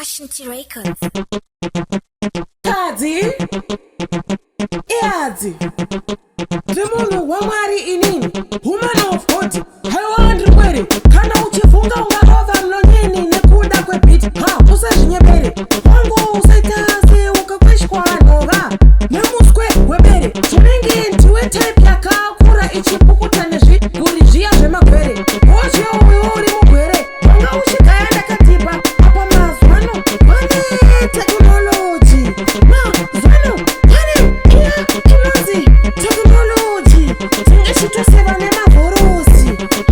Ashanti Records. Kadzi ihadzi, ndiri munhu waMwari inini, woman of God. Haiwa, ndiri kwere. Kana uchifunga ungarova mlonyeni nekuda kwebeat, ha, usazvinyepere wangu. Usaita seukakweshwa nhova nemuswe webere. Zvinenge ndiwe type yakakura ichipukuta nezviguri zviya zvemagwere. Wozviyo uyu uri mugwere, wanga uchigaya ndakadhipa. Apa mazwano vane technology, mazwano pane iya inonzi technology, tinge chitoseva nemavhorosi.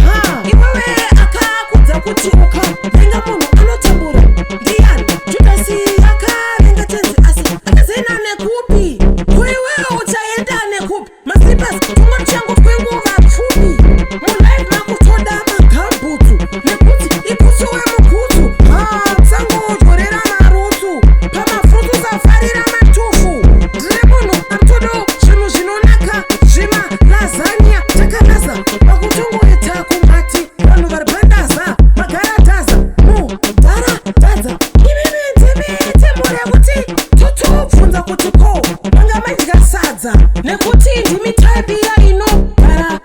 Ha, iwewe, akakudza kuti ukavenga munhu anotambura ndiani? Judhasi akavenga Tenzi, asi akazoenda nekupi? Kuiwewe uchaenda nekupi? Maslippers tungochangu twenguva pfupi. Mulife makutoda magambutsu nekuti iputsu wemukutsu. Ha, sangodyorera marutsu pamafrutsu, safarira matufu. Ndiri munhu anotodo zvinhu zvinonaka, zvima lasagna takalaza vakutongoita kungati vanhu vari pandaza magaradhaza mudharadhadza. Imimi ndimi tembo rekuti totobvunza kuti ko manga madya sadza, nekuti ndimi type iya inogara.